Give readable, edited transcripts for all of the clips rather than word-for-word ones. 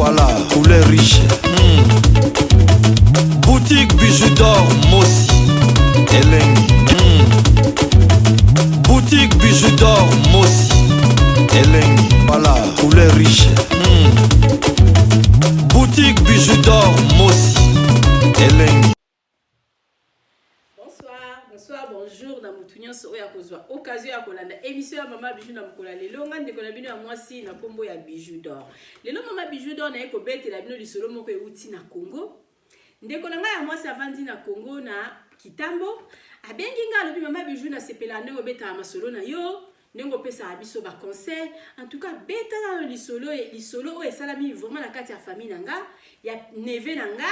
Voilà, couleur riche. Boutique Bijou d'or Mossi. Elengi. Boutique Bijou d'or Mossi. Elengi. Voilà, couleur riche. Boutique Bijou d'or Mossi. Elengi. Bonsoir, bonsoir, bonjour na mutu nyonso oyo akozwa occasion ya kolanda émission ya Mama Bijou na mokolo ya lelo. Nga ndeko na bino ya mwasi na nkombo ya Bijou d'or. Lelo Mama Bijou d'or naye kobetela bino lisolo moko euti na Congo. Ndeko na ngai ya mwasi avandi na Congo na Kitambo, abengi nga, alobi: "Mama Bijou, nasepelaka ndenge obetaka masolo na yo, ndenge opesaka biso baconseil. En tout cas, beta nano lisolo, lisolo oyo esalami vraiment na kati ya famille na nga, ya neveu na nga,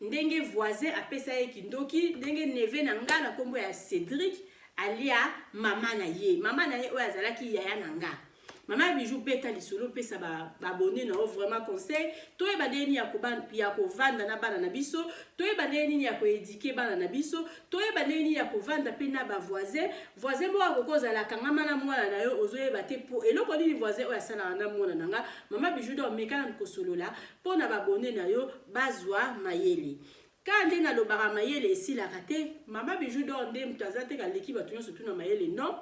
ndenge voisin apesa ye kindoki, ndenge neveu na nga na nkombo ya Cédric alia mama na ye, mama na ye oyo azalaki yaya na nga. Mama Bijou, beta lisolo, opesa baabonnés na yo vraiment conseil, toyeba ndenge nini ya kovanda na bana na biso, toyeba ndenge nini ya koéduquer bana na biso, toyeba ndenge nini ya kovanda mpe na bavoisin. Voisin moko akoki ozala akangama na mwana na yo, ozoyeba te po eloko nini voisin oyo asalaka na mwana na nga. Mama Bijou d'or, meka na kosolola mpo na baabonnés na yo bazwa mayele." Kaka nde nalobaka, mayele esilaka te. Mama Bijou d'or nde moto aza te kaleki bato nyonso tuna mayele, non.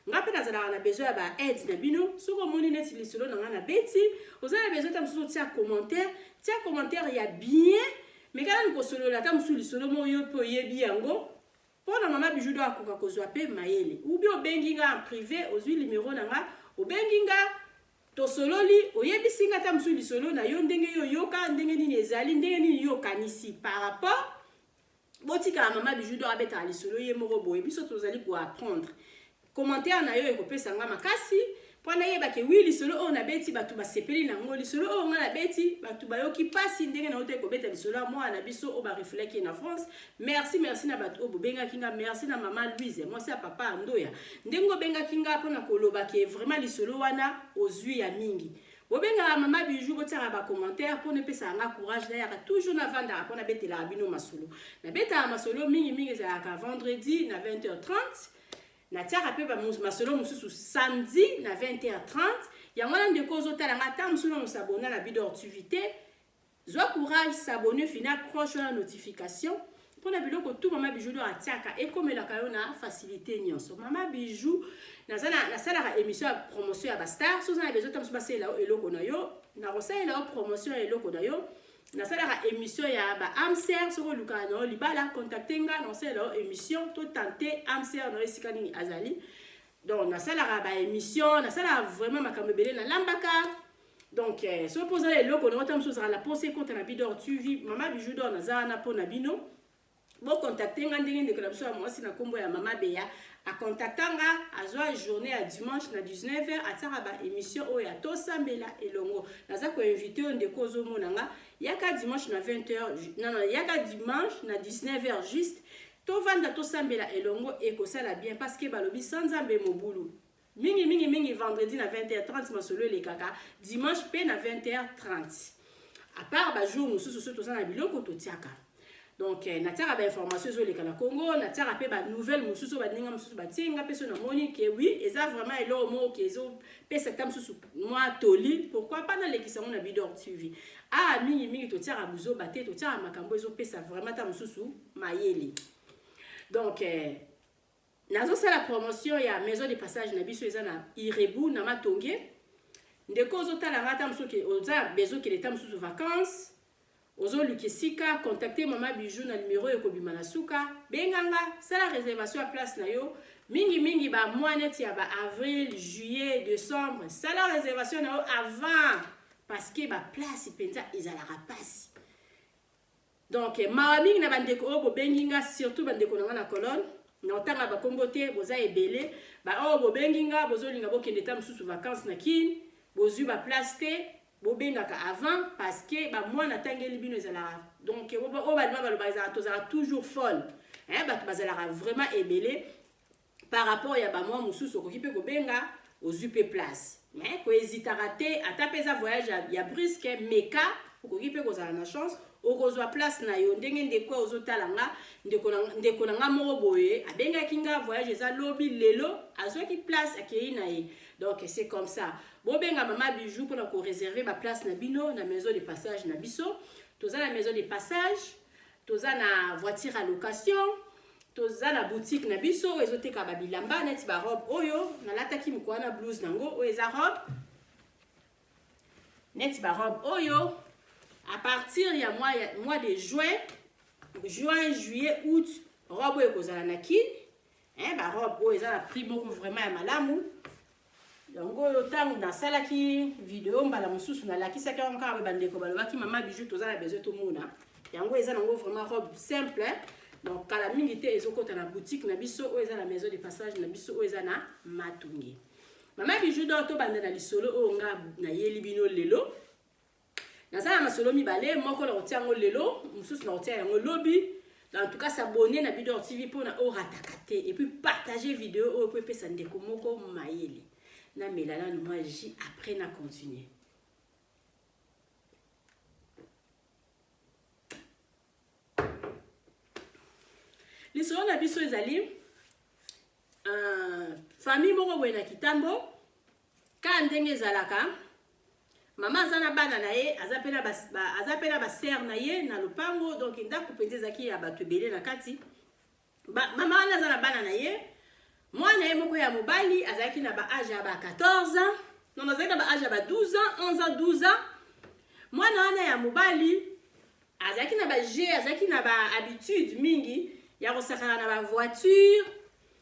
Nga mpe nazalaka na besoin ya baaide na bino. Soki omoni neti lisolo na nga na beti, oza na besoin ta mosusu otia commentaire, tia commentaire ya bien. Mais kaka nani kosolola ata mosusu lisolo moko yo mpe oyebi yango, mpo na Mama Bijou d'or akoka kozwa mpe mayele. Ubi obengi nga en privé, ozwi numero na nga, obengi nga, tosololi, oyebisi nga ata mosusu lisolo na yo, ndenge yo oyoka, ndenge nini ezali, ndenge nini yo okanisi par rapport. Botikala Mama Bijou d'or abetaka lisolo ye moko boye, biso tozali koapprendre. Commentaire na yo ekopesa nga makasi mpo nayeba ke oui, lisolo oyo nabeti, bato basepeli nango, lisolo oyo nga nabeti, bato bayoki mpasi ndenge na yo te kobeta lisolo ya mwana na biso oyo barefulaki ye na France. Merci, merci na bato oyo bobengaki nga. Merci na Mama Louise, mwasi ya papa ya Ndoya, ndenge obengaki nga mpona koloba ke vraiment lisolo wana ozwi ya mingi. Bobengaka Mama Bijou, botiaka bacommentaire mpona epesaka nga courage. Nayaka toujours, navandaka mpona betelaka bino masolo. Nabetaka masolo mingimingi ezalaka vendredi na 20h30, natiaka mpe masolo mosusu samedi na 20h30. Yango wana, ndeko ozotala nga, ata mosusu nano s'abonner na Bidor TV te, zwa courage, s'abonner, fina cloche wana notification, mpona biloko tu Mama Bijou d'or atiaka ekomelaka yo na facilité nyonso. Mama Bijou nasalaka émission ya promotion ya bastar. So oza na besoin ta mosusu basalela yo eloko na yo, nakosalela yo promotion ya eloko na yo. Nasalaka émission ya baâme sœur. Soki olukaka na yo libala, contacte nga, nakosalela yo émission, totante âme sœur na yo esika nini azali. Donc nasalaka baémission, nasalaka vraiment makambo ebele, nalambaka. Donc soki mpo ozala eloko na yo, ta mosusu ozala na posa ekota na Bidor TV, Mama Bijou d'or naza wana mpo na bino. Bocontacte nga ndenge ndeko na biso ya mwasi na nkombo ya Mama Beya acontacta nga, azwa journée ya dimanche na 19h, atiaka baémission oyo ya tosambela elongo. Naza koinviter oyo, ndeko ozomona nga, yaka dimanche na 20h, non, yaka dimanche na 19h juste, tovanda tosambela elongo, ekosala bien, parce que balobi sans Nzambe mobulu. Mingi mingi mingi vendredi na 20h30 masolo elekaka, dimanche mpe na 20h30, à part bajour mosusu so toza na biloko totiaka. Donc natiaka bainformation ezoleka na Congo, natiaka mpe banouvelle mosusu oyo baninga mosusu batie nga mpe. So namoni ke oui, eza vraiment eloko moko ke ezopesa ta mosusu mwa toli, pourquoi pas nalekisa yango na Bidor TV. Awa mingimingi totiaka buzoba te, totiaka makambo ezopesa vraiment ta mosusu mayele. Donc nazosala promotion ya maison de passage na biso, eza na Irebu na Matonge. Ndeko ozotala nga, ata mosusu oza besoin okende ta mosusu vacance, ozoluka esika, contacte Mama Bijou na numero oyo ekobima na suka. Benganga, sala réservation ya place na yo. Mingimingi bamois neti ya baavril, juillet, décembre, sala réservation na yo avant, parce que baplace mpenza ezalaka mpasi. Donc mawa mingi na bandeko oyo bobengi nga, surtout bandeko na nga na Colonne, na otanga bakombo te, boza ebele. Baoyo bobengi nga, bozolinga bokende ta mosusu vacance na Kine, bozwi baplace te, bobengaka avant, parce que bamwana atangeli bino ezalaka. Donc oyo balima baloba ezalaka, tozalaka toujours folle, bato bazalaka vraiment ebele par rapport ya bamois mosusu. Okoki mpe kobenga, ozwi mpe place, mais kohésitaka te. Ata mpe eza voyage ya brusque, meka, okoki mpe kozala na chance, okozwa place na yo. Ndenge ndeko ozotala nga, ndeko na nga moko boye abengaki nga, voyage eza lobi, lelo azwaki place, akei na ye. Donc c'est comme ça. Bobenga mama Bijou mpona koreserve baplace na bino na maison de passage na biso. Toza na maison de passage, toza na voiture à location, toza na boutique na biso oyo ezoteka babilamba neti barobe oyo nalataki mokolo wana, blouse nango oyo eza robe, neti barobe oyo. À partir ya mois de juin, juin, juillet, août, robe oyo ekozala na Kine, hein. Barobe oyo eza na prix moko vraiment ya malamu. Yango oyo, ntango nasalaki video mbala mosusu, nalakisaki yango kaka. Bandeko balobaki: "Mama Bijou, toza na besoin tomona yango." Eza nango vraiment robe simple. Donc kala mingi te ezokɔta na boutique na biso oyo eza na maison de passage na biso oyo eza na Matonge. Mama Bijou d'Or, tobanda na lisolo oyo nga nayeli bino lelo. Naza na masolo mibale: moko na kotia yango lelo, mosusu na kotia yango lobi. En tout cas, s'abonner na Bidor TV mpona orataka te, et puis partager vidéo oyo mpo epesa ndeko moko mayele. Namela nanu mwa jus, après na continue. Lisolo na biso ezali famille moko boye na Kitambo. Kaka ndenge ezalaka, mama aza na bana na ye, aza mpe na basœur na ye na lopango. Donc ndako mpenza ezalaki ya bato ebele na kati. Mama wana aza na bana na ye. Mwana ye moko ya mobali azalaki na baâge ya ba 14 ans, non, azalaki na baâge ya ba 12 ans, 11 ans, 12 ans. Mwana wana ya mobali azalaki na bajeu, azalaki na bahabitude mingi ya kosakana na bavoiture,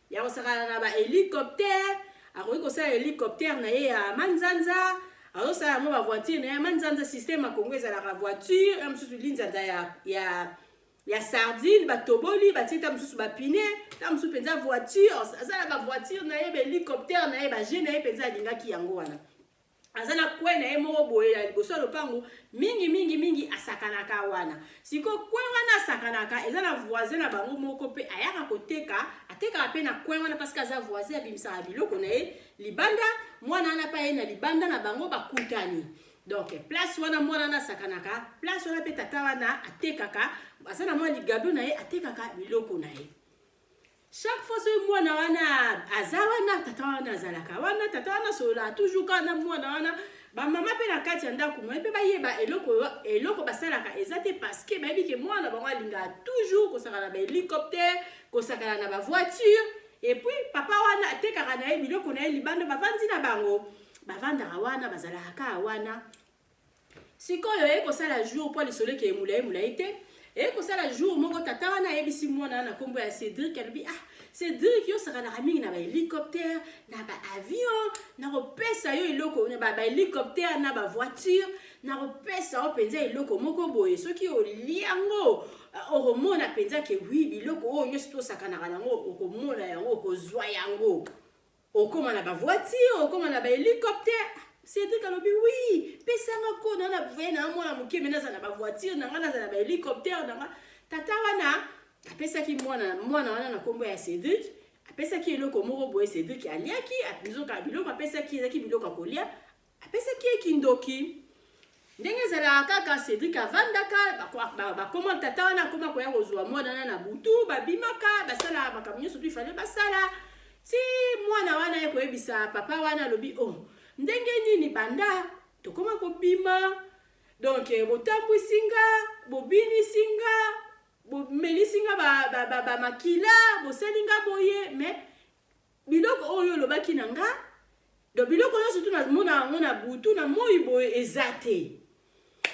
ya kosakana na bahélicoptère. Akoki kosala hélicoptère na ye ya manzanza, azosala yango bavoiture na ye ya manzanza. Système ya Kongo ezalaka voiture ya mosusu linzanza ya sardine, batoboli, batie ta mosusu bapine, ta mosusu mpenza voiture. Aza na bavoiture na ye, bahélicoptère na ye, bajeu na ye mpenza alingaki yango wana. Aza na coin na ye moko boye ya liboso ya lopango, mingi mingi mingi asakanaka wana. Sikoyo coin wana asakanaka, eza na voisin na bango moko mpe ayaka koteka, atekaka mpe na coin wana parce que aza voisin, abimisaka biloko na ye libanda. Mwana wana mpe aye na libanda na bango, bakutani. Donc place wana mwana wana asakanaka, place wana mpe tata wana atekaka, aza na mwa ligablo na ye, atekaka biloko na ye. Chaque fois soki mwana wana aza wana, tata wana azalaka wana. Tata wana asololaka toujours kaka na mwana wana. Bamama mpe na kati ya ndako moye mpe bayeba eloko basalaka eza te, parce que bayebi ke mwana bango alingaka toujours kosakana na bahélicoptère, kosakana na bavoiture. Et puis papa wana atekaka na ye biloko na ye libanda. Bavandi na bango, bavandaka wana, bazalaka kaka wana. Sikoyo eye kosala jour, mpo lisolo eke emolai molai te, eye kosala jour moko, tata wana ayebisi mwana wana na nkombo ya Cédrik, alobi: "Ah Cédrik, yo osakanaka mingi na bahélicoptère, na baavion, nakopesa yo eloko na bahélicoptère, na bavoiture. Nakopesa yo mpenza eloko moko boye, soki olia yango, okomona mpenza ke oui, biloko oyo nyonso tosakanaka nango, okomona yango, okozwa yango, okóma na bavoiture, okóma na bahélicoptère." Cédrik alobi: "Oui, pesanga ko na na voye na mwana moke, me naza na bavoiture na nga, naza na bahélicoptère na nga." Tata wana apesaki mwana wana na nkombo ya Cédrik, apesaki eloko moko boye. Cédrik aliaki, nzoka biloko apesaki ezalaki biloko ya kolia, apesaki ye kindoki. Ndenge ezalaka kaka, Cédrik avandaka, bakoma, tata wana akoma koya kozwa mwana wana na butu, babimaka, basalaka makambo nyonso tu ifale basala. Ti mwana wana ye koyebisa papa wana, alobi: "Oh, ndenge nini banda tokóma kobima, donc botambwisi nga, bobinisi nga, bomelisi nga bamakila, bosali nga boye, mais biloko oyo olobaki na nga, donc biloko nyonso tu namona yango na butu, na moi boye eza te.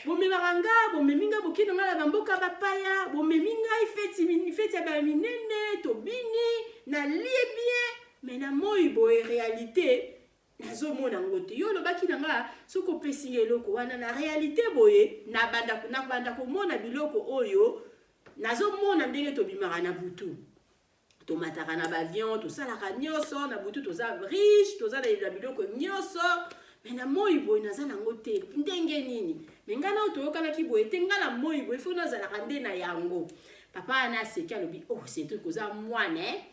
Bomemaka nga, bomemi nga, bokende nga na bamboka bapaya, bomemi ngai feti ya baminene, tobini, nalie bien, mais na moi boye réalité nazomona yango te. Yo olobaki na nga soki opesi nga eloko wana, na réalité boye nabanda komona biloko oyo nazomona, ndenge tobimaka na butu, tomataka na baavion, tosalaka nyonso na butu, toza riche, toza na biloko nyonso, mais na moi boye naza nango te. Ndenge nini? Mais ngai nao toyokanaki boye te. Ngai na moi boye faut nazalaka nde na yango." Papa wana aseki, alobi: "Oh Cédrik, oza mwana, eh?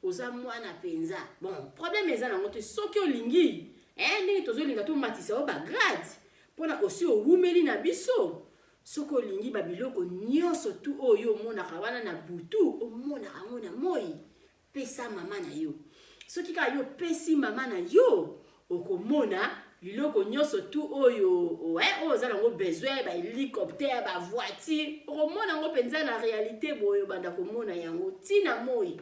Oza mwana mpenza. Bon, problème eza nango te. Soki olingi, ndenge tozolinga tomatisa yo bagrade mpona osi owumeli na biso, soki olingi babiloko nyonso tu oyo omonaka wana na butu, omonaka yango na moi, pesa mama na yo. Soki kaka yo opesi mama na yo, okomona. Biloko nyonso tout oyo ouais, oyo oza nango besoin, ba hélicoptère, ba voiture, okomona yango mpenza na réalité boye, obanda komona yango ntina moi.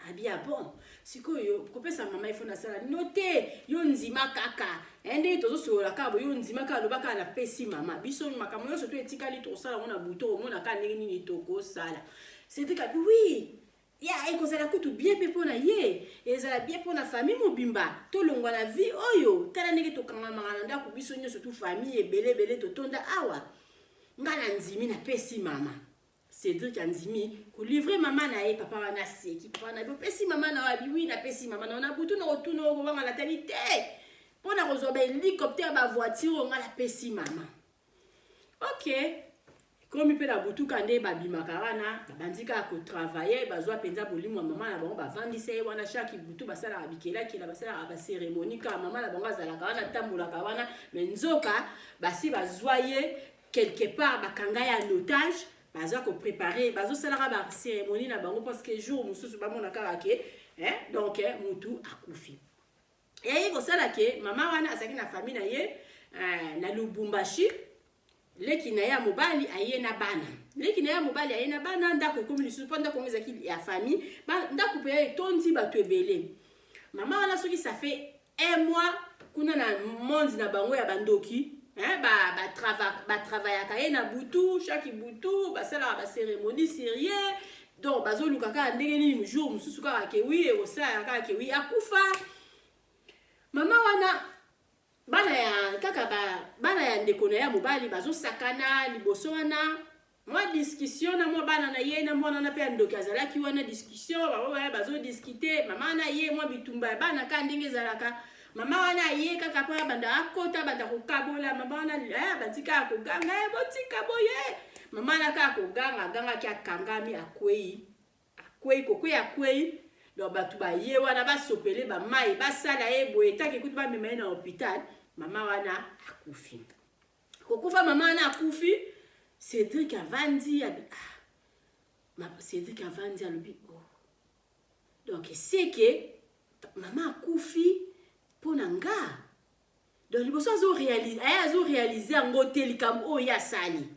Abia bon, sikoyo kopesa mama ifo nasala no te, yo ndima kaka ndenge tozosolola kaka boye, yo ndima kaka, loba kaka napesi mama. Biso makambo nyonso to etikali tokosala yango na butu, okomona kaka ndenge nini tokosala. Cédrik abi oui, ya ekozala kutu bien mpe mpo na ye, ezala bien mpo na famille mobimba. Tolongwa na vie oyo, tala ndenge tokangamaka na ndako, biso nyonso tu, famille ebele ebele totonda awa. Nga na ndimi, napesi mama. Cédrik andimi kolivrer mama na ye. Papa wana aseki. Papa wana abi: "Opesi mama na yo?" Abi: "Oui, napesi mama na yo." Na butu na kotuna oyo kobanga natali te mpo na kozwa bahélicoptère, bavoiture oyo, nga napesi mama. Ok, komi mpe na butuka nde babimaka wana, babandi kaka kotravailler, bazwa mpenza bolimo ya mama na bango, bavandisa ye wana. Chaque butu basalaka bikelakela, basalaka bacérémonie kaka, mama na bango azalaka wana, atambolaka wana. Mais nzoka basi bazwa ye quelque part, bakanga ye en otage, baza kopréparer, bazosalaka bacérémonie na bango parce que jour mosusu bamona kaka ke donc mutu akufi. Eyayi kosala ke mama wana azalaki na famille na ye na Lubumbashi. Leki na ye ya mobali aye na bana, leki na ye ya mobali aye na bana. Ndako ekomi lisusu, mpo ndako yango ezalaki ya famille, ndako mpe etondi bato ebele. Mama wana, soki ça fait un mois kuna na monde na bango ya bandoki, batravaillaka ye na butu, chaque butu basalaka bacérémonie sérieux. Donc bazoluka kaka ndenge nini jour mosusu kaka ke oui, ekosala kaka ke oui, akufa mama wana. Bana ya kaka bana ya ndeko na ye ya mobali bazosakana liboso wana, mwa discussion na mwa bana na ye na mwana wana mpe ya ndoki azalaki wana. Discussion bango baya bazodiscuter, mama wana ye mwa bitumba ya bana kaka ndenge ezalaka. Mama wana aye kaka mpo abanda akota, abanda kokabola. Mama wana abandi kaka koganga: "Botika boye!" Mama wana kaka koganga, agangaki, akangami, akwei, akwei, kokwei, akwei. Donc bato baye wana, basopele bamai, basala ye boye, etaki kutu bamema ye na hôpital. Mama wana akufi. Kokufa, mama wana akufi. Cédrik avandi abi, ah, Cédrik avandi, alobi: "Oh, donc seke mama akufi mpo na nga." Donc liboso azoréaliser, aye azoréaliser yango te, likambo oyo ye asali.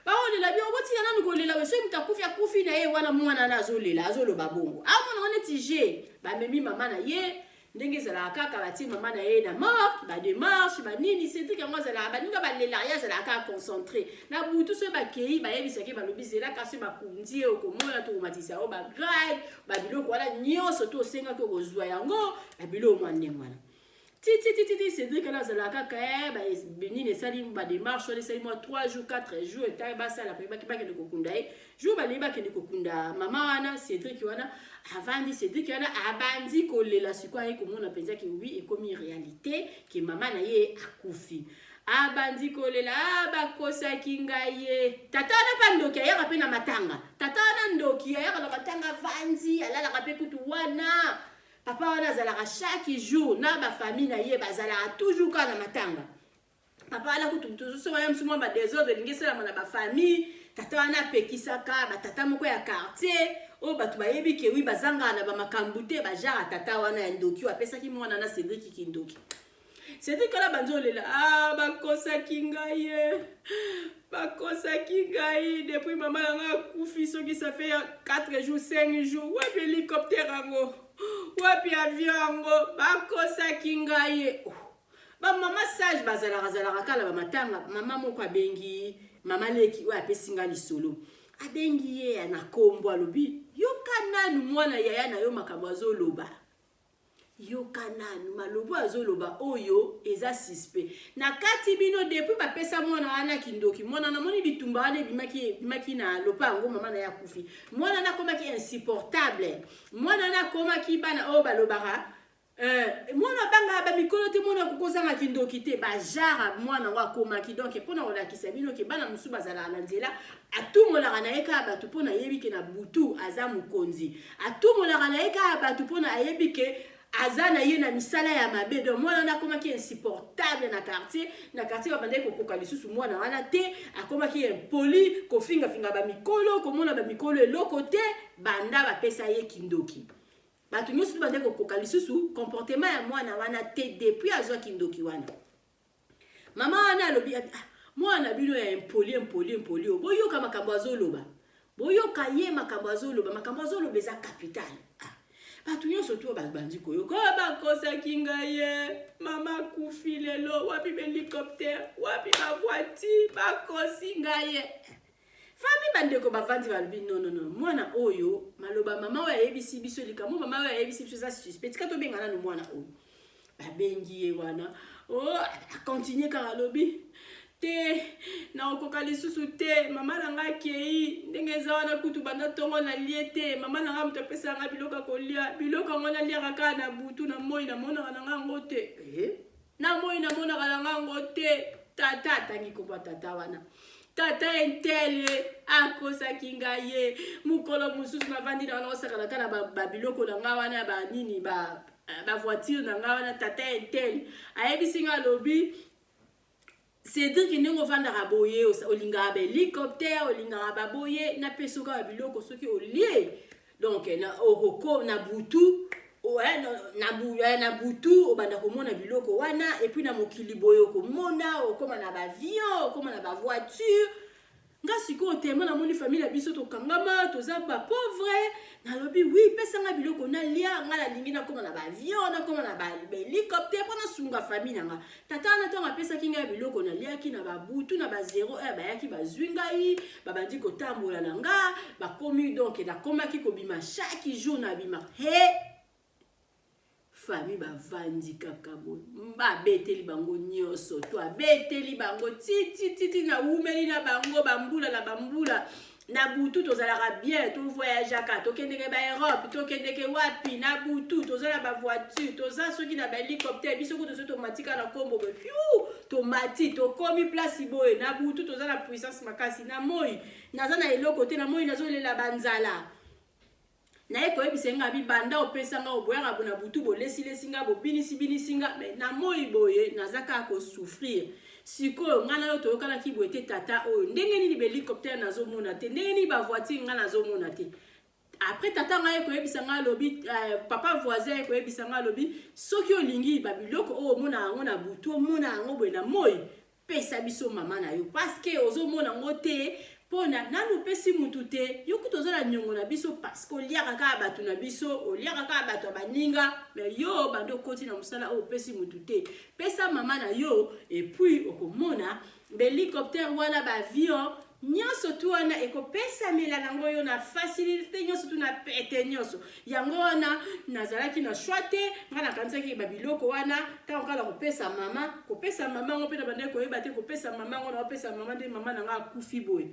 Baolela bio, botika nanu kolela we. Soki moto akufi, akufi na ye wana. Mwana na azolela, azoloba bongo, amona ngo neti je bamemi mama na ye ndenge ezalaka kaka, batie mama na ye na morgue, badémarche banini. Cédrik yango azalaka, baninga balelaka, ye azalaka kaka concentré. Na butu soki bakei, bayebisaki, balobi: "Zelaka, soki bakundi ye, okomona tokomatisa yo bagrade, babiloko wana nyonso to osengaki, okozwa yango." Babiloko mwa ndenge wana titititi. Cédrik wana azalaka kaka nini, esali badémarche wana, esali mwa 3 jours, 4 jours, etali basala mpe bakende kokunda ye. Jour balingi bakende kokunda mama wana, Cédrik wana avandi, Cédrik wana abandi kolela. Sikoyo aye komona mpenza ke oui, ekomi réalité ke mama na ye akufi. Abandi kolela: "A, bakosaki ngai ye." Tata wana mpe ndoki ayaka mpe na matanga. Tata wana ndoki ayaka na matanga, avandi, alalaka mpe kutu wana. Papa wana azalaka chaque jour na bafamille na ye, bazalaka toujours kaka na matanga. Papa wana kutu mosusu wana mosu mwa badésordre elingi esalama na bafamille, tata wana apekisaka. Batata moko ya quartier oyo bato bayebi ke oui, bazangaka na bamakambo te, bajara tata wana ya ndoki oyo apesaki mwana na Cédrik kindoki. Cédrik wana banzi olela: "Ah, bakosaki ngai ye, bakosaki ngai. Depuis mama na ngai akufi, soki ça fait 4 jours, 5 jours, wapi hélicoptère yango? Wapi avion yango? Bakosaki ngai ye." Oh. Bamama sage bazalaka, zalaka kala bamatanga. Mama moko abengi mama leki oyo apesi ngai lisolo, abengi ye na nkombo, alobi: "Yoka nanu mwana yaya na yo makambo azoloba, yoka nanu malobo azoloba oyo eza suspect na kati bino. Depuis bapesa mwana wana kindoki, mwana namoni bitumba wana ebimaki, ebimaki na lopa yango, mama na ye akufi, mwana wana akomaki insupportable, mwana wana akomaki bana oyo balobaka mwana abangaka bamikolo te, mwana akokozanga kindoki te." Bajara mwana yango akomaki. Donc mpona kolakisa bino ke bana mosusu bazalaka na nzela, atumolaka na ye kaka bato mpona ayebi ke na butu aza mokonzi, atumolaka na ye kaka bato mpona ayebi ke aza na ye na misala ya mabe. Donc mwana wana akomaki insupportable na quartier. Na quartier babandaki kokoka lisusu mwana wana te. Akomaki impoli, kofingafinga bamikolo, komona bamikolo eloko te, banda bapesa ye kindoki. Bato nyonso bande kokoka lisusu comportement ya mwana wana te depuis azwaki ndoki wana. Mama wana alobi, ah, mwana bino ya impoli, impoli, impoli oyo, boyoka makambo azoloba, boyoka ye makambo azoloba, makambo azoloba eza capital. Ah, bato nyonso to babandi koyoka, oh, bakosaki ngai ye, mama akufi lelo, wapi bahélicoptère, wapi bavoiture, bakosi ngai ye. Famille, bandeko bavandi, balobi: "Non, non, non, mwana oyo, maloba mama oyo ayebisi biso, likambo mama oyo ayebisi biso eza suspect. Tika tobenga nanu mwana oyo." Babengi ye wana, oh, acontinue kaka, alobi: "Te, nakokoka lisusu te. Mama na ngai akei ndenge eza wana. Kutu banda ntongo nalie te. Mama na ngai moto apesaka ngai biloko ya kolia. Biloko yango naliaka kaka na butu. Na moi namonaka na ngai yango te. Eh? Na moi namonaka na ngai yango te. Tata atangi kombo tata wana, tata un tel akosaki ngai ye. Mokolo mosusu navandi na wana, osakana kaka na babiloko na ngai wana, banini, bavoiture na ngai wana. Tata un tel ayebisi ngai, alobi: 'Cédrik, ndenge ovandaka boye, olingaka bahélicoptère, olingaka baboye, napesi kaka biloko, soki olie, donc na, okoko na butu, na butu obanda komona biloko wana. Et puis na mokili boye okomona, okóma na baavion, okóma na bavoiture. Nga sikoyo tema namoni famille na biso tokangama, toza bapauvre. Nalobi: 'Oui, pesanga biloko nalia. Nga nalingi nakóma na baavion, nakóma na bahélicoptère mpo nasunga famille na nga.' Tata wana, ntango apesaki ngai biloko naliaki, na babutu na ba 0 heure, bayaki, bazwi ngai, babandi kotambola na nga, bakomi, donc nakomaki kobima chaque jour, nabima he.' Famille bavandi kaka boye, babeteli bango nyonso to abeteli bango titititi. Nawumeli na bango bambula na bambula. Na butu tozalaka bien, tovoyageaka, tokendeke baEurope, tokendeke wapi. Na butu toza na bavoiture, toza soki na bahélicoptère. Biso kutu soki tomatika na nkombo boye, piu, tomati, tokomi place boye. Na butu toza na puissance makasi. Na moi naza na eloko te. Na moi nazolela banzala. Naye koyebisa nga bibanda opesa nga, oboyaka na butu, bolesilesi nga, bobinisi-binisi nga, mais na moi boye naza kaka kosouffrir. Sikoyo ngai na yo toyokanaki boye te. Tata oyo, ndenge nini bahélicoptère nazomona te? Ndenge nini bavoiture ngai nazomona te?" Après tata ngai koyebisa ngai, alobi, papa voisin koyebisa ngai, alobi: "Soki olingi babiloko oyo omona yango na butu, omona yango boye na moi, pesa biso mama na yo, parce que ozomona yango te mpona nanu opesi mutu te. Yo kutu oza na niongo na biso, parce que oliaka kaka bato na biso, oliaka kaka bato ya baninga. Mais yo bandi okoti na mosala oyo, opesi mutu te. Pesa mama na yo, et puis okomona bahélicoptère wana, baavion nyonso tu wana ekopesamela nango yo na facilité nyonso tu, na pete nyonso." Yango wana nazalaki na choix te. Ngai nakanisaki babiloko wana, ntango kaka kopesa mama, kopesa mama yango mpe na bandaki koyeba te. Kopesa mama yango, na kopesa mama nde mama na ngai akufi boye.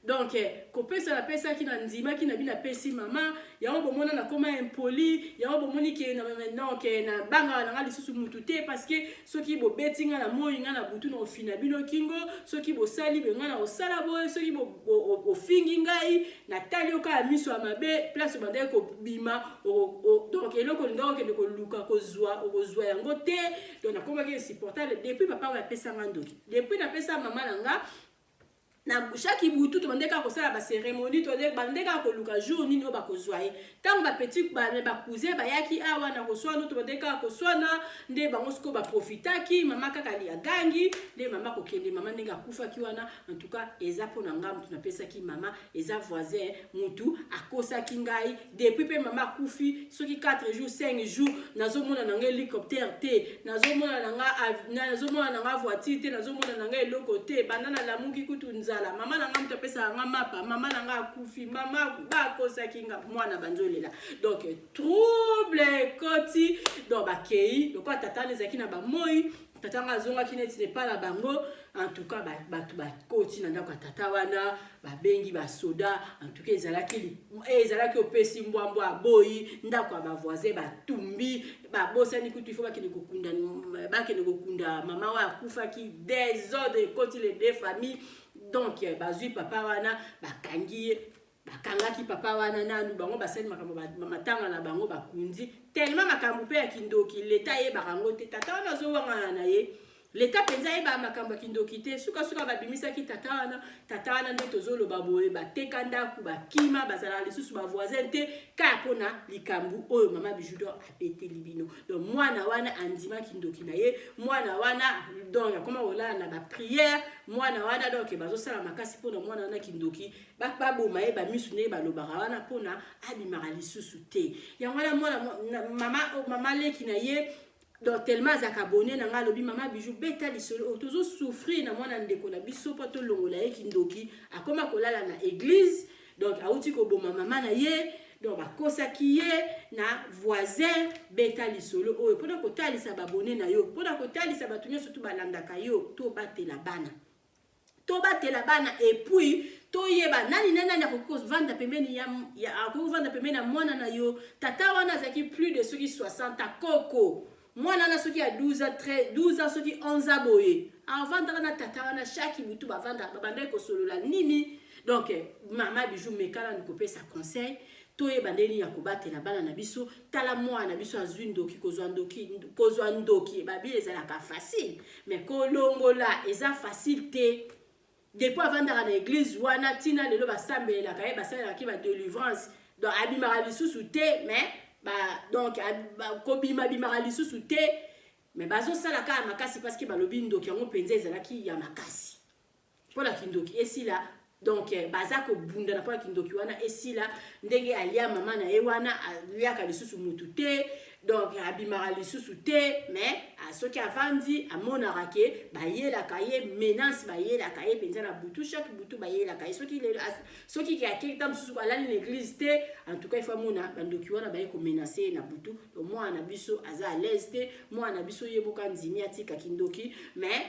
Donc kopesa, napesaki, na ndimaki na bino, napesi mama yango. Bomona nakoma impoli. Yango bomoni ke donc nabangaka na nga lisusu mutu te, parce que soki bobeti nga na moi, nga na butu na ofina bino kingo. Soki bosali boye, nga na kosala boye. Soki ofingi ngai, natali yo kaka miso ya mabe, place obandaki kobima, donc eloko olingaka okende koluka kozwa, okozwa yango te. Donc nakomaki insupportable depuis papa oyo apesanga ndoki. Depuis napesa mama na nga, na chaque butu tobande kaka kosala bacérémonie, bande kaka koluka jour nini oyo bakozwa ye. Ntango bapetit, bacousin bayaki awa na koswana, tobande kaka koswana. Nde bango sikoyo baprofitaki mama kaka agangi, nde mama kokende, mama ndenge akufaki wana. En tout cas eza mpo na ngai mutu napesaki mama, eza voisin mutu akosaki ngai. Depuis mpe mama akufi, soki 4 jours, 5 jours, nazomona na ngai hélicoptère te, nazomona na ngai voiture te, nazomona na ngai eloko te. Banda nalamuki kutu nzala. Mama na ngai moto apesaka nga mapa, mama na ngai akufi. Mama bakosaki nga." Mwana banzolela, donc trouble ekoti. Donc bakei lokola tata wana ezalaki na bamoi, tata nga azongaki neti epa na bango. En tout cas bato bakoti na ndako ya tata wana, babengi basoda. En tout cas ezalaki opesi mbwambwa, aboyi. Ndako ya bavoisin batumbi, babosani kutu ifo bakende kokunda mama oyo akufaki. Désordre ekoti les deux familles. Donc bazwi papa wana, bakangi ye. Bakangaki papa wana nanu, bango basali makambo, matanga na bango, bakundi. Tellement makambo mpe ya kindoki, leta ayebaka yango te. Tata wana azowangana na ye. Leta mpenza ayebaka makambo ya kindoki te. Sukasuka babimisaki tata wana. Tata wana nde tozoloba boye, bateka ndako, bakima, bazalaka lisusu bavoisin te, kaka mpona likambo oyo mama Bijou d'Or abeteli bino. Donc mwana wana andima kindoki na ye. Mwana wana donc akoma kolala na baprière. Mwana wana donc bazosala makasi mpona mwana wana kindoki baboma ye bamisu, ndenge balobaka wana, mpona abimaka lisusu te. Yango wana mwana mama, mama leki na ye, donc tellement azalaka abonné na ngai, alobi: "Mama Bijou, beta lisolo oyo, tozosouffrir na mwana ndeko na biso mpo tolongola ye kindoki. Akóma kolala na église, donc awuti koboma mama na ye, donc bakosaki ye na voisin. Beta lisolo oyo mpona kotalisa baabonnés na yo, mpona kotalisa bato nyonso to balandaka yo. Tobatela bana, tobatela bana. Et puis toyeba nani na nani akoki kovanda pembeni ya, akoki kovanda pembeni ya mwana na yo." Tata wana azalaki plus de soki 60, akoko mwana wana soki ya 12 ans, 13, 12 ans, soki 11 ans boye, avandaka na tata wana chaque butu. Bavandaka, babandaki kosolola nini? Donc mama Bijou, mekala ni kopesa conseil, toyeba ndeni ya kobatela bana na biso. Tala mwana na biso azwi ndoki. Kozwa ndoki, kozwa ndoki babi ezalaka facile, mais kolongola eza facile te. Depuis avandaka na église wana ntina lelo, basambelelaka ye, basalelaki badélivrance, donc abimaka lisusu te. Mais ba, donc kobima bimaka lisusu te, mais bazosala kaka makasi, parce que balobi ndoki yango mpenza ezalaki ya makasi. Mpona kindoki esila, donc baza kobundana mpona kindoki wana esila. Ndenge alia mama na ye wana, aliaka lisusu mutu te, donc abimaka lisusu te. Mais soki avandi, amonaka ke bayelaka ye menace, bayelaka ye mpenza na butu, chaque butu bayelaka ye. Soki lelo, soki ke akeki ta mosusu, alali na église te, en tout cas ifo amona bandoki wana baye komenacer ye na butu. Donc mwana na biso aza à l'aise te. Mwana na biso ye moko andimi atikaki ndoki, mais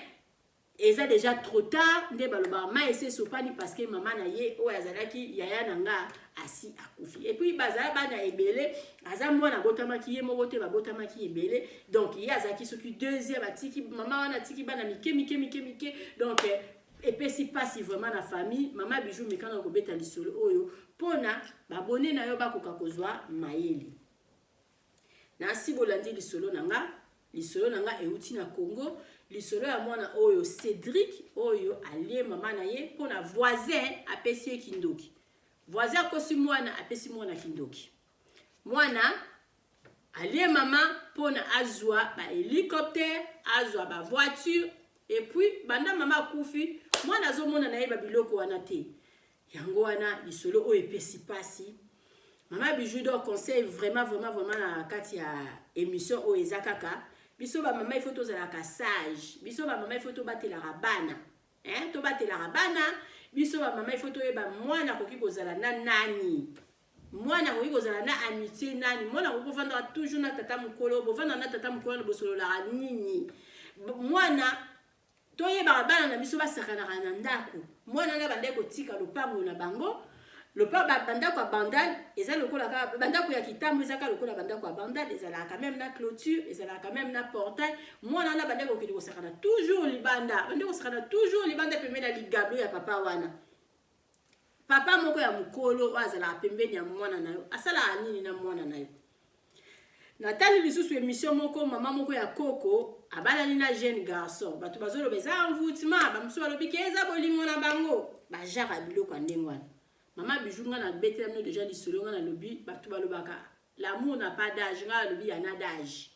eza déjà trop tard. Nde balobaka mai esi esopani, parce que mama na ye oyo azalaki yaya na nga asi akufi. Et puis bazala bana ebele, aza mwana abotamaki ye moko te, babotamaki ebele. Donc ye azalaki soki deuxième. Atiki mama wana, atiki bana mike mike mike mike. Donc epesi mpasi vraiment na famille. Mama Bijou, mekana kobeta lisolo oyo mpona baabonnés na yo bakoka kozwa mayele. Nasi bolandi lisolo na nga. Lisolo na nga euti na Congo, lisolo ya mwana oyo Cédric, oyo alie mama na ye mpona voisin apesi ye kindoki. Voisin akosi mwana, apesi mwana kindoki. Mwana alie mama mpona azwa bahélicoptère, azwa bavoiture. Et puis banda mama akufi, mwana azomona na ye babiloko wana te. Yango wana lisolo oyo epesi mpasi. Mama Bijou, donc conseil vraiment, vraiment, vraiment na kati ya émission oyo eza kaka: biso bamama, il faut tozalaka sage. Biso bamama, il faut tobatelaka bana, hein? Tobatelaka bana. Biso bamama, il faut toyeba mwana akoki kozala na nani, mwana akoki kozala na amitié nani, mwana akoki kovandaka toujours na tata mokolo, bovandaka na tata mokolo na bosololaka nini. Mwana, toyebaka bana na biso basakanaka na ndako. Mwana na bandaki kotika lopango na bango, bandako ya Bandal eza lokola kaka bandako ya kitambo, eza kaka lokola bandako ya Bandal, ezalaka même na clôture, ezalaka même na portail. Mwana wana bandaki kokende kosakana toujours libanda, bandaki kosakana toujours libanda pembeni ya ligablo ya papa wana. Papa moko ya mokolo oyo azalaka pembeni ya mwana na yo, asalaka nini na mwana na yo? Natali lisusu émission moko, mama moko ya koko abalani na jeune garçon. Bato bazoloba eza envoûtement, bamosusu balobi ke eza bolingo na bango, bajare ya biloko ya ndenge wana. Mama Bijou, nga nabetela bino déjà lisolo. Nga nalobi, bato balobaka l'amour n'a pas d'âge, nga nalobi ya na d'âge.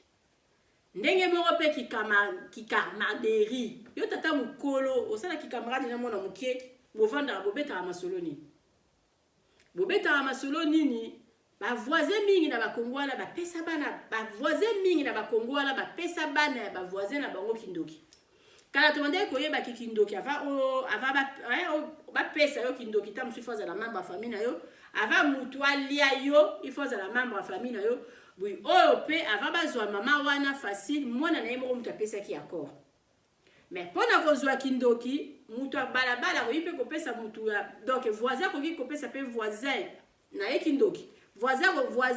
Ndenge moko mpe kicamaraderie, yo tata mokolo osalaki camarade na mwana moke, bovandaka, bobetaka masolo nini? Bobetaka masolo nini? Bavoisin mingi na Bakongo wana bapesa bana, bavoisin mingi na Bakongo wana bapesa bana ya bavoisin na bango kindoki. Kala tobandaki koyebaki kindoki, ava bapesa yo kindoki, ta mosu il faut azala membre ya famille na yo. Ava mutu alia yo, il faut azala membre ya famille na yo. Boye oyo mpe, ava bazwa mama wana facile, mwana na ye moko moto apesaki accord. Mais mpo na kozwa kindoki, mutu ya balabala akoki mpe kopesa mutu ya, donc voisin akoki kopesa mpe voisin na ye kindoki. Voisin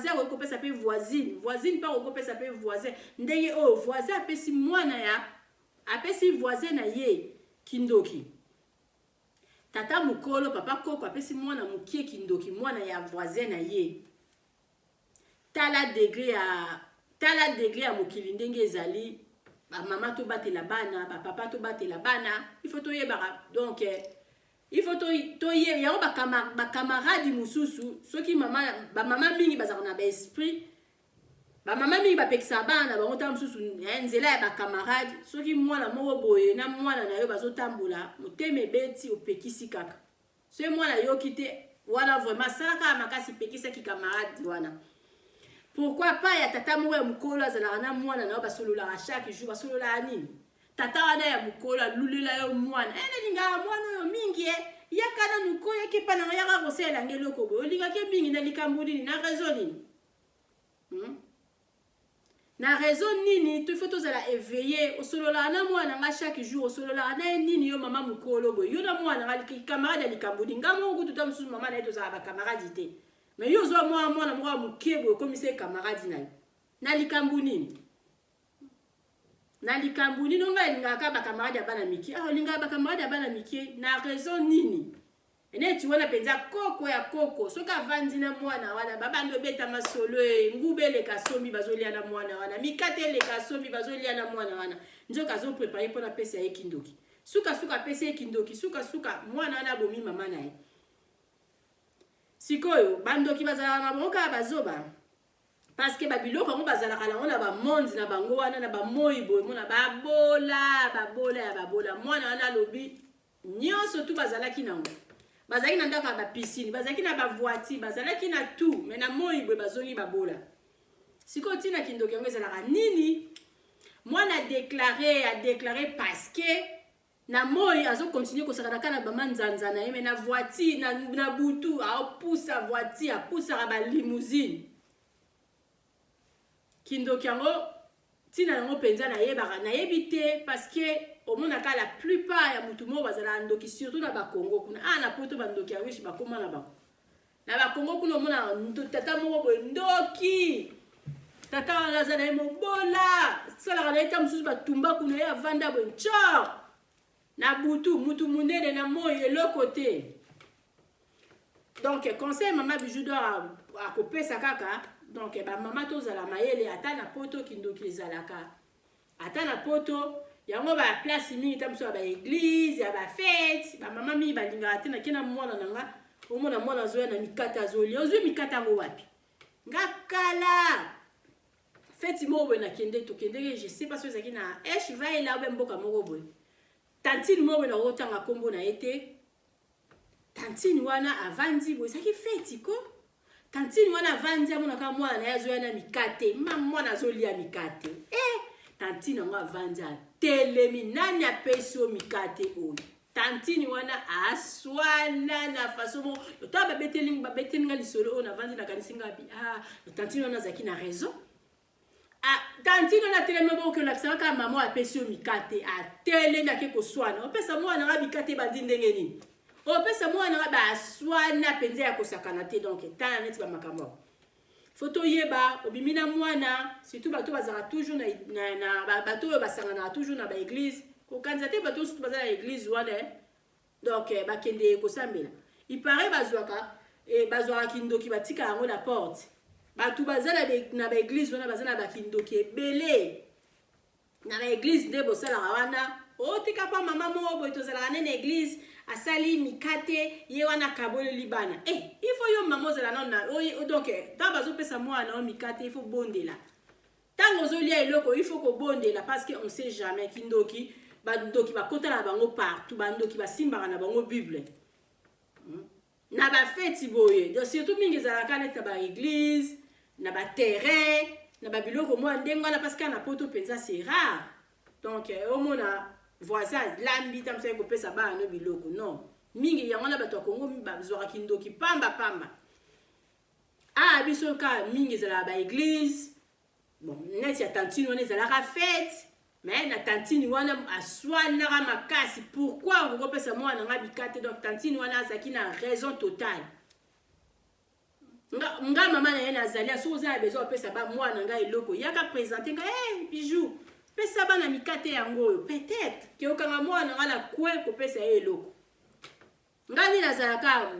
akoki kopesa mpe voisine, voisine mpe akoki kopesa mpe voisin. Ndenge oyo voisin apesi mwana ya, apesi voisin na ye kindoki, tata mokolo, papa koko apesi mwana mokie kindoki, mwana ya voisin na ye. Tala degré ya, tala degré ya mokili ndenge ezali. Bamama tobatela bana, bapapa tobatela bana, il faut toyebaka. Donc il faut toyeba yango. Bacamarade mosusu, soki mama, bamama mingi bazalaka na baesprit, bamama mingi bapekisaka bana na bango. Ntango mosusu nzela ya bacamarade, soki mwana moko boye na mwana na yo bazotambola, motema ebeti, opekisi kaka. Soki mwana yoki te wana, vraiment asala kaka makasi, pekisaki camarade wana. Pourquoi pas ya tata moko ya mokolo azalaka na mwana na yo, basololaka chaque jour? Basololaka nini? Tata wana ya mokolo alulela yo mwana: "E, nalingaka mwana oyo mingi. E, yaka nanu ko, yaki epa nanga, yaka kosalela nga eloko boye." Olingaki mingi na likambo nini? Na raison nini, Na raison nini? To faut tozala éveillé. Osololaka na mwana nga chaque jour, osololaka na ye nini? Yo mama mokolo boye, yo na mwana nga camarade ya likambo nini? Nga moko kutu, ta mosusu mama na ye, tozala bacamarade te. Mais yo ozwa mwana, mwana moko ya moke boye, okomisa ye camarade na yo na likambo nini? Na likambo nini? Onga alingaka bacamarade ya bana mike. Ah, olingaka bacamarade ya bana mike na raison nini? Neti wana mpenza koko ya koko, soki avandi na mwana wana, babandi obeta masolo. E, nguba eleka sombi, bazolia na mwana wana, mikate eleka sombi, bazolia na mwana wana. Nzoka azoprépare mpona apesa ye kindoki. Sukasuka apesi ye kindoki, sukasuka mwana wana abomi mama na ye. Sikoyo bandoki bazalaka na bango kaka bazoba, parce que babiloko yango bazalaka nango na bamonde na bango wana na bamoi boye. Mona babola, babola ya babola. Mwana wana alobi nyonso tu bazalaki nango, bazalaki na ndako ya bapiscine, bazalaki na bavoiture, bazalaki na tout, mais na moi boye bazongi babola. Sikoyo ntina kindoki yango ezalaka nini? Mwana adéclare, adéclare parce que na moi azocontinue kosakana kaka na bamanzanza na ye, mais na voiture na butu aopusa voiture, apusaka balimousine. Kindoki yango, ntina yango mpenza nayebaka, nayebi te, parce que omonaka la plupart ya motu moko bazalaka ndoki, surtout na Bakongo kuna. A na Poto, bandoki ya riche bakóma na bango. Na Bakongo kuna, omona tata moko boye ndoki. Tata wana aza na ye mobola, asalaka na ye ta mosusu batumba kuna, ye avanda boye ncor na butu, mutu monene, na moi eloko te. Donc conseil mama Bijou d'Or akopesa kaka, donc bamama tozala mayele. Ata na Poto, kindoki ezalaka. Ata na Poto yango, baplace mingi, ta mosusu ya baéglise, ya bafête, bamama mingi balingaka te. Nake na mwana na nga, omona mwana azoya na mikate, azolia. Ozwi mikate yango wapi? Nga kala, fête moko boye nakende, tokendeki, je sais pas so ezalaki na Eschweiler obe mboka moko boye. Tantine moko boye, nakotanga nkombo na ye te, tantine wana avandi boye, ezalaki fête ko. Tantine wana avandi, amonaka mwana na ye azoya na mikate. Ma mwana azolia mikate. E, tantine yango avandi, atelemi: "Nani apesi yo mikate oyo?" Tantine wana aswana na façon moko. Ntango babeteli nga lisolo oyo, navandi, nakanisi nga bi: "Ah, tantine wana azalaki na raison." Ah, tantine wana atelemi moko, olakisaka kaka mama apesi yo mikate. Atelemi, ake koswana: "Opesa mwana nga mikate ebandi ndenge nini? Opesa mwana nga?" Baswana mpenza ya kosakana te. Donc tala neti bamakambo awo, faut toyeba. Obimi na mwana, surtout bato bazalaka toujours na bato oyo basanganaka toujours na baéglise. Kokanisa te bato surtout baza na église wana. Donc bakende kosambela, ipare bazwaka kindoki, batika yango na porte. Bato baza na baéglise wana, baza na bakindoki ebele na baéglise. Nde bosalaka wana, otika mpa mama moko boye, tozalaka nde na église, asali mikate ye wana, akaboleli bana. Eh, il faut yo mama ozala nano na, donc ntango bazopesa mwana oyo mikate, il faut bondela. Ntango ozolia eloko, il faut kobondela, parce que on sait jamais. Kindoki, bandoki bakota na bango partout, bandoki basimbaka na bango Bible Na bafeti boye, donc surtout mingi ezalaka neti na baéglise, na baterrain, na babiloko mwa ndenge wana, parce que na Poto mpenza c'est rare. Donc omona voisin lambi ta mosu kopesa bana no biloko, non. Mingi yango wana, bato ya Kongo bazwaka kindoki pamba pamba. Ah, biso kaka mingi ezalaka baéglise. Bon, neti ya tantine wana ezalaka fête, mais na tantine wana aswanaka makasi: "Pourquoi okokopesa mwana nga bikate?" Donc tantine wana azalaki na raison totale. Nga mama na ye nazali, soki oza na besoin opesa ba mwana ngai eloko, yaka présente nga: "Hey, Bijou, pesa bana mikate yango oyo." Peut-être ke okanga mwana nga na coin kopesa ye eloko. Ngai nde nazalaka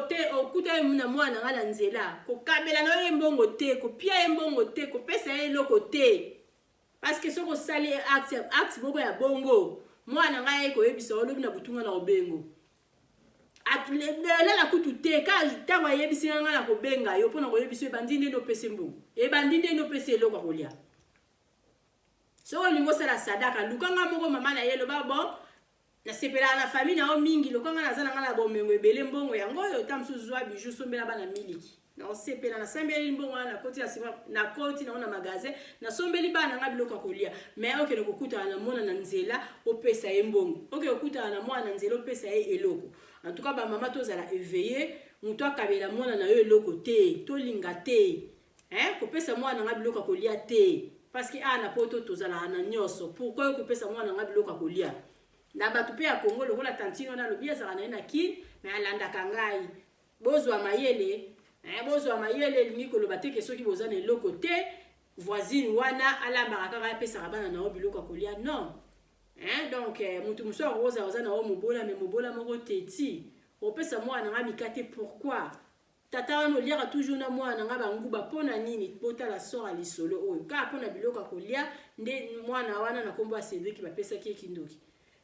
te, okuta ye na mwana nga na nzela, kokabela na ye mbongo te, kopia ye mbongo te, kopesa ye eloko te. Parce que soki osali acte, acte moko ya bongo, mwana ngai aye koyebisa yo lobi na butu ngai na kobengo. Lala kutu te ka ntango ayebisi ngai ngai na kobenga yo mpo na koyebisa yo ebandi ndenge opesi mbongo, ebandi ndenge opesi eloko ya kolia. Soki olingi osala sadaka, luka ngai moko mama na ye, loba bon nasepelaka na famille na yo mingi, lokola ngai naza na ngai na bomengo ebele, mbongo yango oyo ta mosusu zwa bijou sombela bana miliki. Naosepela, nasambeli mbongo wana, nakoti na sima, nakoti nango na magasin, nasombeli bana na ngai biloko ya kolia. Mais okende kokutana na mwana na nzela opesa ye mbongo, okende kokutana na mwana na nzela opesa ye eloko. En tout cas bamama tozala éveillé, moto akabela mwana na yo eloko te, tolinga te hein, kopesa mwana na ngai biloko ya kolia te, parce que awa na poto tozalaka na nyonso. Pourquoi yo kopesa mwana na ngai biloko ya kolia? Na bato mpe ya Congo lokola tantine wana alobi azalaka na ye na Kin, mais alandaka ngai. Bozwa mayele eh, bozwa mayele elingi koloba te ke soki boza na eloko te voisine wana alambaka kaka apesaka bana na yo biloko ya kolia, non eh, donc eh, moto mosusu akokozala oza na yo mobola, mais mobola moko te ti opesa mwana na ngai mikate. Pourquoi tata wana oliaka toujours na mwana na ngai banguba? Mpo na nini? Botala sort ya lisolo oyo, kaka mpo na biloko ya kolia nde mwana wana na nkombo ya Cédric bapesaki ye kindoki,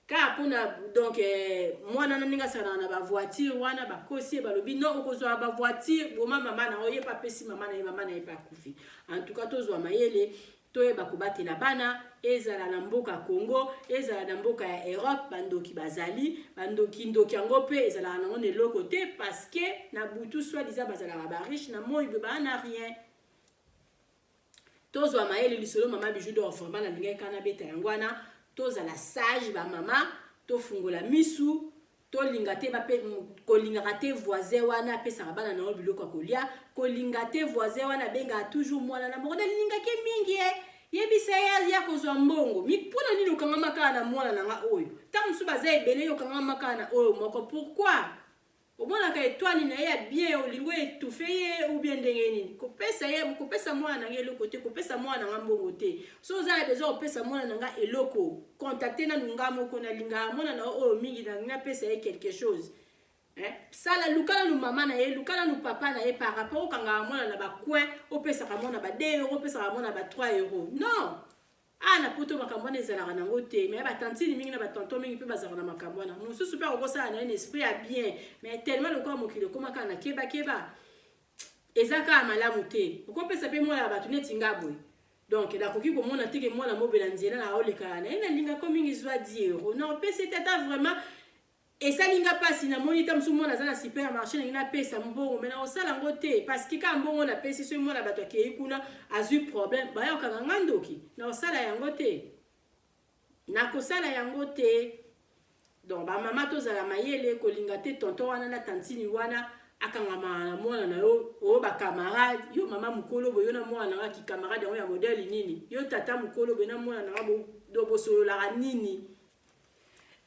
kaka mpona donc eh, mwana na ndenge asalanaka na bavoiture wana, bakosi ye, balobi non, okozwa bavoiture, boma mama na yo. Ye mpe apesi mama na ye, mama na ye mpe akufi. En tout cas tozwa mayele, toyeba kobatela bana, ezala na mboka Congo, ezala na mboka ya Europe. Bandoki bazali, bandoki ndoki yango mpe ezalaka nango na eloko te, parce que na butu soi-disant bazalaka bariche, na moi boye baa na rien. Tozwa mayele. Lisolo mama Bijou d'Or vraiment nalingaki kaka nabeta yango wana. Tozala sage bamama, tofungola misu, tolinga te bape, kolingaka te voisin wana apesaka bana na yo biloko ya kolia, kolinga te voisin wana abengaka toujours mwana na moko nalingaki mingi e yebisa ye ya kozwa mbongo. Mpona nini okangama kaka na mwana na nga oyo? Ntango mosusu baza ebele, yo okangama kaka na oyo moko, pourquoi? Omonaka étoile na ye ya bien, olingi oétouffe ye ou bien ndenge nini? Kopesa ye, kopesa mwana na ngai eloko te, kopesa mwana na nga mbongo te. So oza na besoin kopesa mwana na nga eloko, contacte nanu nga moko. Nalingaka mwana na yo oyo mingi, nalingi napesa ye quelque chose. Eh? Sala, luka nanu mama na ye, luka nanu papa na ye, par rapport okangaka mwana na bacoin, opesaka mwana ba 2 euro, opesaka mwana ba 3 euro. Non, awa na poto makambo wana ezalaka nango te, mais batantine mingi na batonton mingi mpe bazalaka na makambo wana. Mosusu mpe akokosala na ye na esprit ya bien, mais tellement lokola mokili ekóma kaka na kebakeba, eza kaka malamu te. Okopesa mpe mwana ya bato neti nga boye, donc nakoki komona teke mwana mobela nzela na aolekaka na ye, nalingako mingi, zwa 10 euro na opesi ete ata vraiment esali nga mpasi. Namoni ta mosusu mwana aza na supermarché, nangi napesa mbongo, mais nakosala yango te, parce que kaka mbongo napesi, soki mwana bato akei kuna azwi problème, bayokanga nga ndoki. Nakosala yango te, nakosala yango te. Donc bamama tozala mayele, kolinga te tonton wana na tantine wana akangamaka na mwana na yo oyo bacamarade. Yo mama mokolo boye, yo na mwana na nga kicamarade yango ya modèle nini? Yo tata mokolo boye na mwana na nga do bosololaka nini?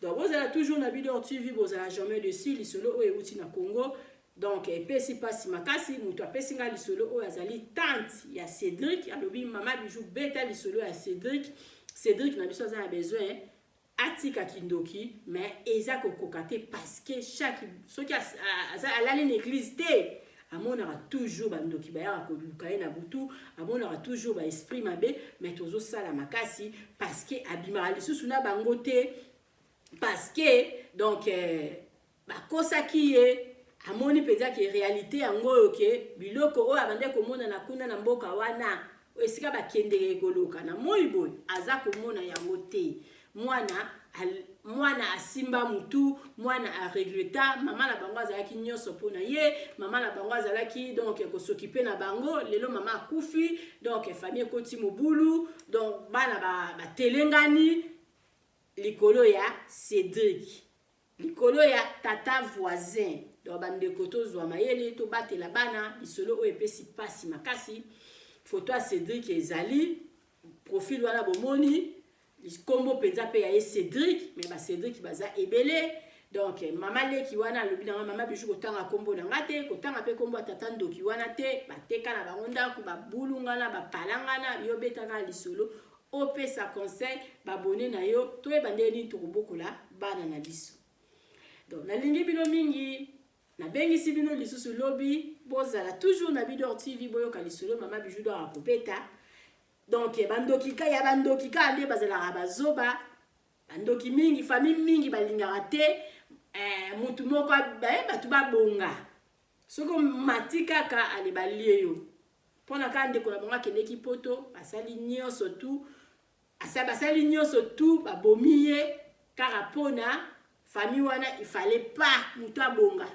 Donc bozala toujours na Bidor TV, bozala jamais dessus. Lisolo oyo euti na Congo, donc epesi mpasi makasi. Moto apesi ngai lisolo oyo azali tante ya Cédric. Alobi: "Mama Bijou, beta lisolo ya Cédric. Cédric na biso aza na besoin atika kindoki, mais eza kokoka te, parce que chaque soki alali na église te, amonaka toujours bandoki bayaka koluka ye na butu, amonaka toujours baesprit mabe. Mais tozosala makasi, parce que abimaka lisusu na bango te, parce que donc bakosaki ye. Amoni mpenza ke réalité yango oyo, ke biloko oyo abandaki komonana kuna na mboka wana, esika bakendeke koluka na moi boye, aza komona yango te." Mwana asimba mutu, mwana aregreta. Mama na bango azalaki nyonso mpona ye, mama na bango azalaki donc kos'occuper na bango. Lelo mama akufi, donc famille ekoti mobulu, donc bana batelengani likolo ya Cédric, likolo ya tata voisin. Donc bandeko, tozwa mayele, tobatela bana. Lisolo oyo epesi mpasi makasi. Foto ya Cédric ezali profil wana, bomoni nkombo mpenza mpe ya ye Cédric, mais bacédric baza ebele. Donc mama leki wana alobi nanga: "Mama Bijou, kotanga nkombo na nga te, kotanga mpe nkombo ya tata ndoki wana te. Bateka na bango ndako, babulungana, bapalangana. Yo betaka lisolo, opesa conseil babone na yo, toyeba ndenge nini tokobokola bana na biso." Donc nalingi bino mingi, nabengisi bino lisusu lobi. Bozala toujours na Bidor TV, boyoka lisolo mama Bijou d'Or akobeta. Donc bandoki ka ya bandoki kaka nde bazalaka bazoba. Bandoki mingi, famille mingi balingaka te eh, mutu moko eh, bato babonga. Soki omati kaka ale balie yo. Mpona kaka ndeko na bango akendeki poto, basali nyonso tu, basali nyonso tu, babomi ye kaka mpona famille wana. Il fallait pas moto abonga.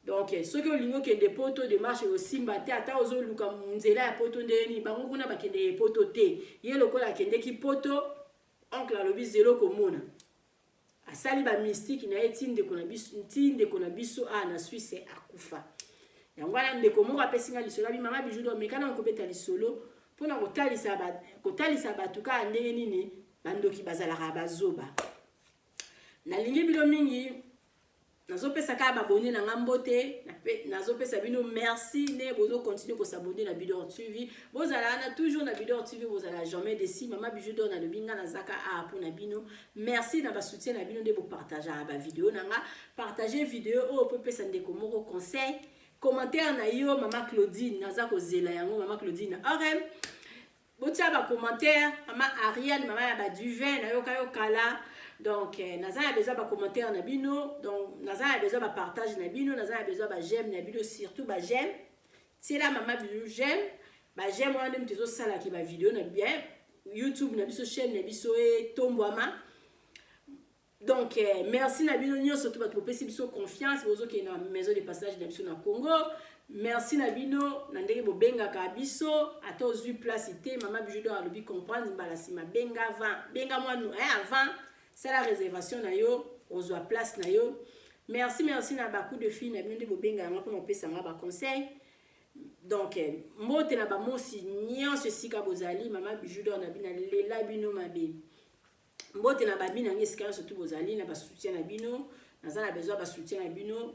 Donc soki olingi okende poto, démarche osimba te. Ata ozoluka nzela ya poto ndenge nini, bango kuna bakendeke poto te. Ye lokola akendeki poto, oncle alobi zelo komona, asali bamystike na ye ti ndeko na biso, ti ndeko na biso a na Suisse akufa. Yango wana ndeko moko apesi nga lisolo, abi: "Mama Bijou d'Or, meka nano kobeta lisolo mpona kotalisa bato kaka ndenge nini bandoki bazalaka bazoba." Nalingi bino mingi. Nazopesa kaka baabonnés na nga mbote, nazopesa bino merci nde bozocontinuer kos'abonner na Bidor TV. Bozala wana toujours na Bidor TV, bozala jamais déçus. Mama Bijou d'Or nalobi nga nazaka awa mpona bino. Merci na basoutien na bino nde bopartageaka bavideo na nga. Partage video oyo po epesa ndeko moko conseil. Commentaire na yo, mama Claudine, naza kozela yango. Mama Claudine rm, botia bacommentaire. Mama Ariane, mama ya baduvin, nayoka yo kala. Donc naza na besoin bacommentaire na bino, donc naza na besoin bapartage na bino, naza na besoin baj'aime na bino, surtout baj'aime. Tiela mama Bijou j'aime. Baj'aime wana nde moto ezosalaki bavideo na bien YouTube na biso, chaîne na biso etombwama. Donc merci na bino nyonso to bato bopesi biso confiance, bozokende na maison de passage na biso na Congo. Merci na bino na ndenge bobengaka biso. Ata ozwi place te, mama Bijou d'Or alobi comprendre mbala nsima, benga avant, benga mwa avant, sala réservation na yo, ozwa place na yo. Merci, merci na bacoup de fil na bino nde bobenga yango mpona kopesa nga baconseil. Donc mbote na bamosi nyonso esika bozali. Mama Bijou d'Or na bino, alela bino mabe. Mbote na babi na ngai esika nyonso tu bozali, na basoutien na bino. Naza na besoin basoutien na bino.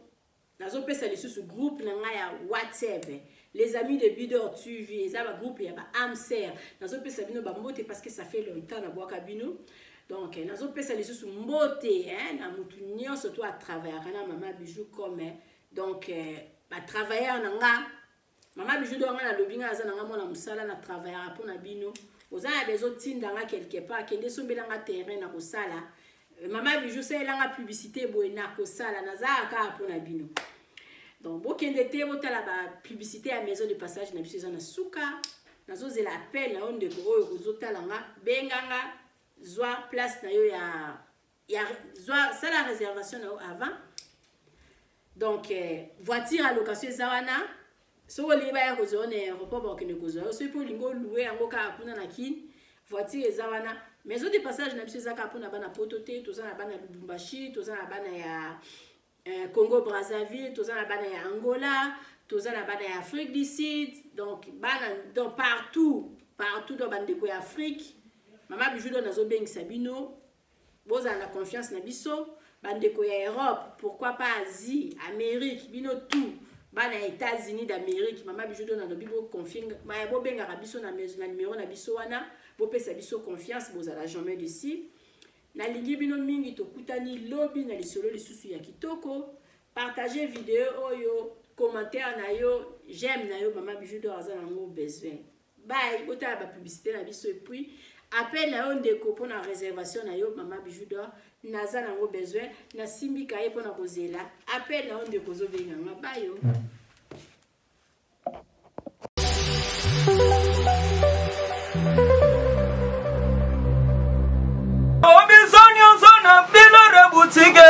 Nazopesa lisusu groupe na ngai ya WhatsApp, Les Amis de Bidor TV. Eza bagroupe ya baâmes sœurs. Nazopesa bino bambote parce que ça fait longtemps nabwaka bino. Donc nazopesa lisusu mbote na mutu nyonso to atravaillaka na mama Bijou comme donc batravailleur na nga mama Bijou. Do nga nalobi nga aza na nga mwana mosala, na travaillaka mpo na bino. Oza na besoin otinda nga quelque part, kende esombelanga terrain na kosala. Mama Bijou, salelanga publicité boye na kosala. Nazalaka kaka mpo na bino. Donc bokende te, botala bapublicité ya maison de passage na biso eza na suka. Nazozela appel na yo, ndeko oyo kozotala nga, benganga, zwa place na yo ya zwa, sala réservation na yo avant. Donc voiture ya location eza wana. Soki olingi baya kozwa yo na aéroport, bakokende kozwa yo. Soki mpe olingi olouer yango kaka kuna na Kini, voiture eza wana. Maison de passage na biso eza kaka mpona bana poto te. Toza na bana Lubumbashi, toza na bana ya Congo Brazzaville, toza na bana ya Angola, toza na bana ya Afrique du Sud. Donc bana, donc partout, partout. Donc bandeko ya Afrique, mama Bijou do nazobengisa bino, bozala na confiance na biso. Bandeko ya Europe, pourquoi pas Asie, Amérique, bino tout bana ya États-Unis d'Amérique, mama Bijou do nalobi bobengaka biso na numero na biso wana, bopesa biso confiance, bozala jamais déçus. Nalingi bino mingi. Tokutani lobi na lisolo lisusu ya kitoko. Partage video oyo, commentaire na yo, j'aime na yo, mama Bijou d'Or aza nango besoin. Bye. Botala bapublicité na biso et puis appel na yo, ndeko, mpona réservation na yo. Mama Bijou d'Or naza nango besoin. Nasimbika ye mpona kozela appel na yo, ndeko ozobenganga bayo. Biso nyonso na bilore boutique,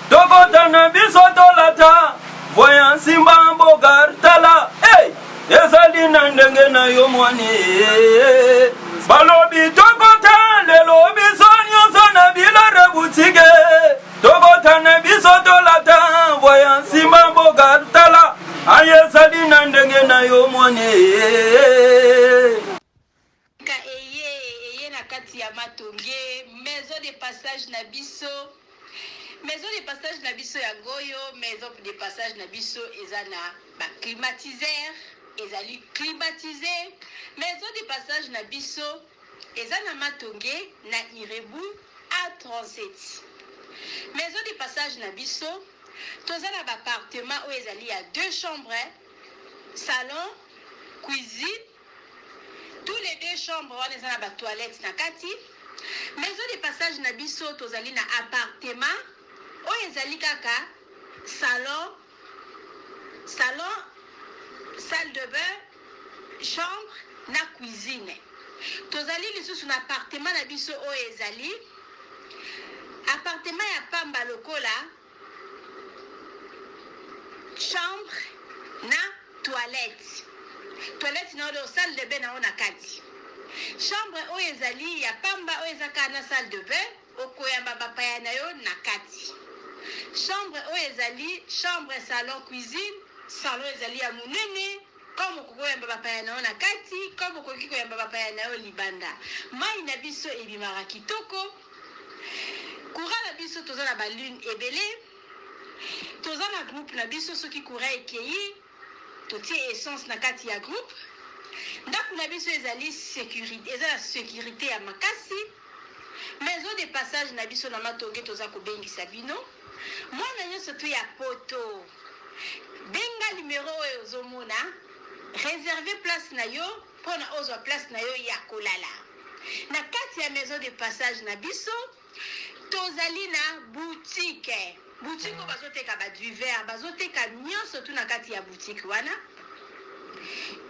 tokota na biso, tolata voya nsimba mboka. Tala, hey! Ezali na ndenge na yo mwani. Balobi tokota lelo biso nyonso na bilore boutique, tokota na biso, tolata voya nsimba mboka. Tala, aye, ezali na ndenge na yo mwani. Ka eye na kati ya Matonge, maison de passage na biso. Maison de passage na biso yango oyo. Maison de passage na biso eza na baclimatiseur, ezali climatisé. Maison de passage na biso eza na Matonge, na Irebu A37. Maison de passage na biso, toza na baappartement oyo ezali ya deux chambres, salon, cuisine. Tous les deux chambres wana eza na ba toilettes na kati. Maison de passage na biso tozali na appartement oyo ezali kaka salon, salon, salle de bain, chambre na cuisine. Tozali lisusu na appartement na biso oyo ezali appartement ya pamba lokola chambre na toilette. Toilette na yo salle de bain na yo na kati. Chambre oyo ezali ya pamba oyo eza kaka na salle de bain, okoyamba bapaya na yo na kati. Chambre oyo ezali chambre salon cuisine, salon ezali ya monene comme okoki koyamba bapaya na yo na kati, comme okoki koyamba bapaya na yo libanda. Mayi na biso ebimaka kitoko. Courant na biso toza na ba lune ebele. Toza na groupe na biso soki courant ekeyi totie essence na kati ya groupe. Ndaku na biso ezali securite, eza na securite ya makasi. Maison de passage na biso na Matonge toza kobengisa bino. Mwana nionso tout ya poto benga numero oyo ozomona, reserver place na yo pona ozwa place na yo ya kolala. Na kati ya maison de passage na biso tozali na boutique. Boutique oyo bazoteka ba divers, bazoteka nionso tout na kati ya boutique wana.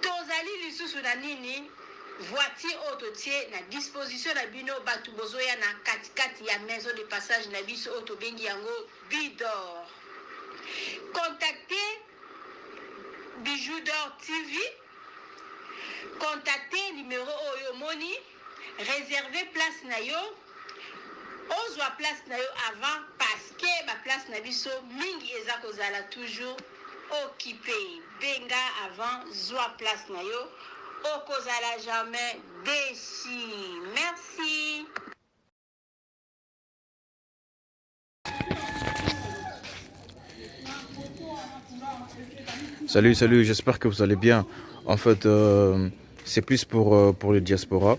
Tozali lisusu na nini? Voiture oyo totie na disposition na bino batu bozoya na kati kati ya maison de passage na biso oyo tobengi yango Bidor. Contactez Bijoux d'or TV. Contactez numero oyo omoni, reserver place na yo, ozwa place na yo avant parce que ba place na biso mingi eza kozala toujours occupe. Benga avant zwa place na yo, okozala jamais deçu. Merci. Salut, salut, j'espère que vous allez bien. En fait, c'est plus pour les diasporas.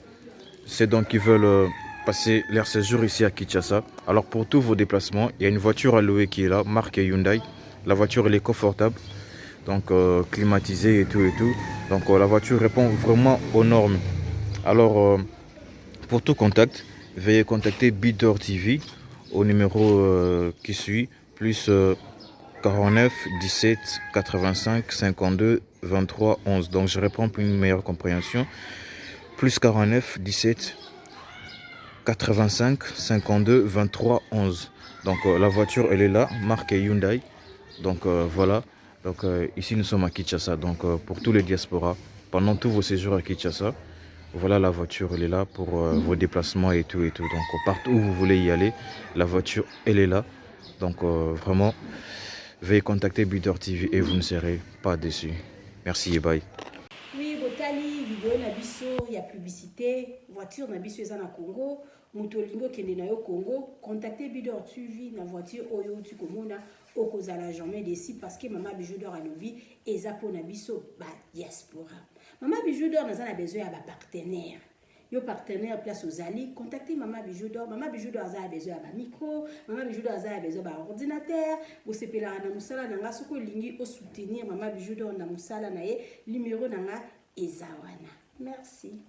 C'est donc qui veulent passer leur séjour ici à Kinshasa. Alors pour tous vos déplacements, il y a une voiture à louer qui est là, marque Hyundai. La voiture, elle est confortable, donc climatisée et tout et tout. Donc la voiture répond vraiment aux normes. Alors pour tout contact, veuillez contacter Bidor TV au numéro qui suit, plus 49 17 85 52 23 11. Donc je réponds pour une meilleure compréhension. Plus 49 17 85 52 23 11. Donc la voiture elle est là, marque Hyundai. Donc voilà. Donc ici nous sommes à Kinshasa. Donc pour tous les diasporas, pendant tous vos séjours à Kinshasa, voilà la voiture elle est là pour vos déplacements et tout et tout. Donc partout où vous voulez y aller, la voiture elle est là. Donc vraiment, veuillez contacter Bidor TV et vous ne serez pas déçus. Merci et bye. Oui, botali vidéo na biso ya publicité, voiture na biso eza na Congo, moto olingi okende na yo Congo, contacter Bidor TV na voiture oyo outi komona, okozala jamais déçu parce que Mama Bijou d'Or alobi eza pona biso ba diaspora. Mama Bijou d'Or naza na besoin ya ba partenaire. Yo partenaire place ozali, contacter Mama Bijou d'Or. Mama Bijou d'Or aza na besoin ya ba micro, Mama Bijou d'Or aza na besoin ya ba ordinateur. Bosepelaka na mosala na nga, soki olingi o soutenir Mama Bijou d'Or na mosala na ye, numéro na nga eza wana. Merci.